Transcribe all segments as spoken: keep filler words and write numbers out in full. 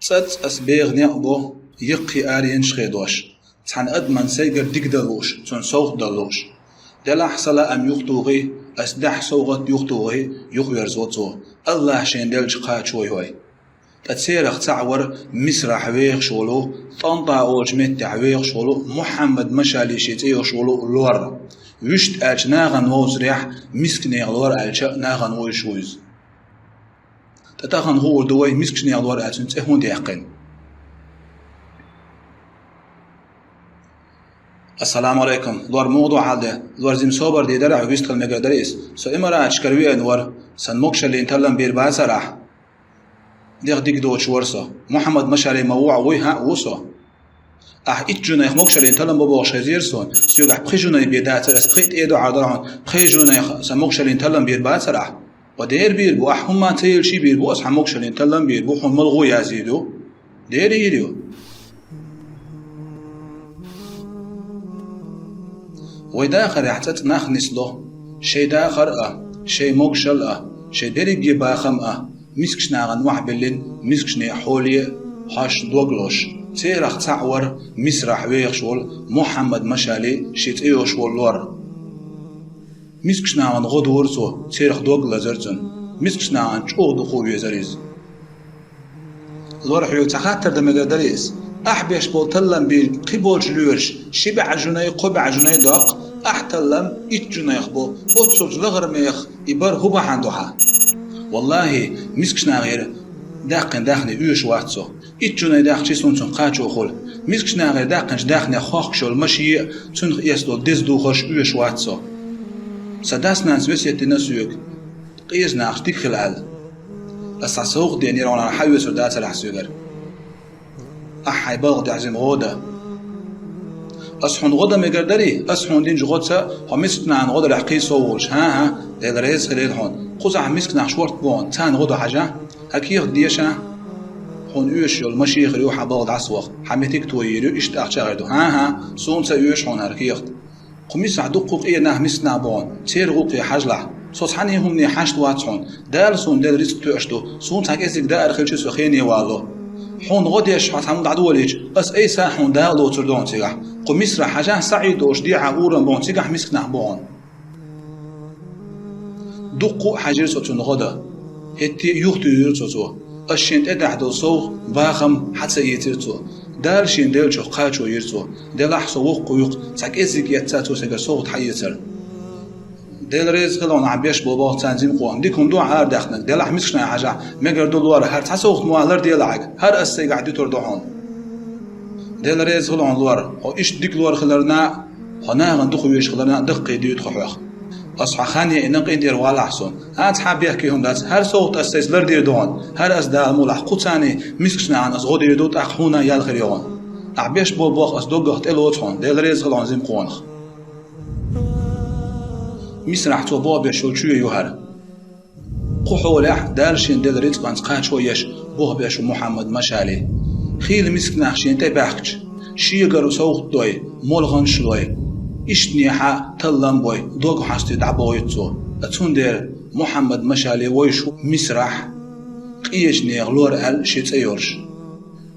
ЦӀацӀа ас бегӀа некъ бу, яккхий аренаш хедош, цхьана адаман сайгара дика дала лууш, цунна совгӀат дала лууш. Делахь са лаам юхатохий, ас даьхьа совгӀат юхатохий, юхаверзаво цо. АллахӀа шен делча кхачо йой. ТӀаккха царах цаӀ вар Мисрахь вехаш волу, ТӀантӀа олучу меттехь вехаш волу Мухьаммад-Машали шен цӀе йолуш волу лор. Вуьшта аьлча нахана вовзарехь, мисканех лор аьлча нахана вуьйш ву иза. ТӀаккха тахана хуур ду вай, мисканех лор аьлла цуьнан цӀе хӀунда яьккхина. Ассаламу алейкум. Лор муха ду хьал де? Лор, жима собар де дара, хьо вистхила мегар дара иза. Со имараташкара веана вара, сан могушаллин таллам бийр бацара ахь? ДегӀ дика доцуш вара со. Мухьаммад-Машали ма ву хьо, вуй, хӀаъ, ву со. Ахь итт жунайх могушаллин таллам бо бохуш хезира суна. Соьгахь пхи жунай бен дацара, ас пхи а тӀе а дуьхьал дара хьуна, пхи жунайх сан могушаллин таллам бийр бацара ахь? Ва дера бийр бу, ахь хӀумма ца елчий бийр бу, ас хьан могушаллин таллам бийр бу, хьуна мала гӀо язйийр ю? Дера йийр ю. Вай дахарехь цӀацӀа нах нисло, шайн дахар а, шайн могушалла а, шайн дерриге бахам а, мискачу нахана охьабиллина, мискачу нехан хьоле а хьожуш, дог лозуш. Церах цхьаъ вара Мисрахь вехаш волу Мухьаммад-Машали шен цӀе йолуш волу лор. Мискачу нахана гӀо дора цо, церах дог лазара цунна. Мискачу нахана чӀогӀа дукха везара иза. Лор, хьоьга цхьа хаттар дан мегар дара иза. Ахь беш болу таллам бийр кхин болчу лоьраша, ши бӀе жунай, кхо бӀе жунай доккху, ахь таллам итт жунайх бо, оццул лахара мех и бар хӀун бахьана ду хьан? Валлахи, мискачу нахера даьккхина даьхни оьшуш вац со. Итт жунай даьккхича, суна цунах кхачо хуьлу. Мискачу нахера даьккхинчу даьхнех хохкуш йолу машен а, цуьнах эцна долу деза духарш а оьшуш вац со. Сан дас-нанас весет дина соьга, къеза нахаца дика хила аьлла. Ас цхьа совгӀат денера хьуна, хьан оьцур дацара ахь соьгара? Ахь хьайн балха дехьа жима гӀо дан. Ас хьуна гӀо дан мегар дарий? Ас хьуна динчу гӀоца хьо мискачу нахана гӀо далахь кхин сов волуш. ХӀан-хӀа, Дела реза хилийла хьуна. Кхузахь мискачу нахана шорта бу хьуна, царна гӀо дан хьажа. ХӀара кехат деша, хьуна оьшуш йолу машен хир ю, хьан балха дӀасаваха, хьан меттиг а тоийр ю, иштта ахча а гӀир ду. ХӀан-хӀа, суна ца оьшу хьуна хӀара кехат. Кху Мисрахь дуккха а къен нах, мискачу нах бу хьуна, церан гӀуллакхе хьажалахь. Со цхьаьна хӀумане хьашт вац хьуна. Дала суна делла рицкъ тоьуш ду, суна цхьа кӀеззиг даар хилча, со хене валало. Хьуна гӀо деш хьо цхьа хӀума дӀадолийча, ас айса хьуна Дала лоцур ду хьуна цигахь. Кху Мисрахь хьажахь, СаӀид олуш дехьа урам бу хьуна, цигахь мискачу нах бу хьуна. Дуккха а хьаьжира со цунна гӀо дан. ХӀетте а юхатуьйхира цо цо. Ас шена тӀедахь долу совгӀат, бахам хьа ца эцира цо. Дала шена деллачух кхачо йира цо. Делахь со воккха вуьйху, цхьа кӀеззиг эцна цо сайгара совгӀат хьаэцар. Дела реза хила хьуна, ахь беш болу боху царна жима къонах. Дика хӀума ду ахь арадаьхнарг. Делахь мискачу нахана хьажахь, мегар ду лор, хӀара цхьа совгӀат ма лардела хьайга, хӀара ас сайгахь дуьтур ду хьуна. Дела реза хила хьуна, лор, хьо иштта дика лор хиларна а, хьо нахана дукха везаш хиларна а даккхий дуьйцу хьо хьох. Ас хьан хан яйина, къинтӀера валахь суна. ХӀан, цхьа а бехке хӀума дац, хӀара совгӀат ас сайца лардийр ду хьуна, хӀара ас Дала мукъалахь кху царний мискачу нахана ас гӀо дийр ду, тӀаккха хьуна ял хир ю хьуна. Ахь беш болу боху ас доггах тӀелоцу хьуна, Дела реза хила хьуна жима къонах. Мисрахь цо болх беш йолу чоь ю хӀара. Кху хьолехь Дала шена делла рицкъанца кхачо еш болх беш ву Мухьаммад-Машали. Хийла мискачу нах шена тӀе баьхкича, шегара совгӀат дой, молханаш лой, ишттанехьа таллам бой, дог хьастий дӀабохуьйту цо. Ткъа цундела Мухьаммад-Машали вуьйш ву Мисрахь, къечу нехан лор аьлла шен цӀе йолуш.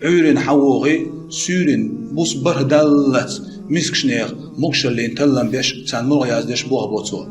Ӏуьйрина хьан вогӀий, суьйрина буса бархӀ даллалц мискачу нехан могушаллин таллам беш, царна молха яздеш болх бо цо.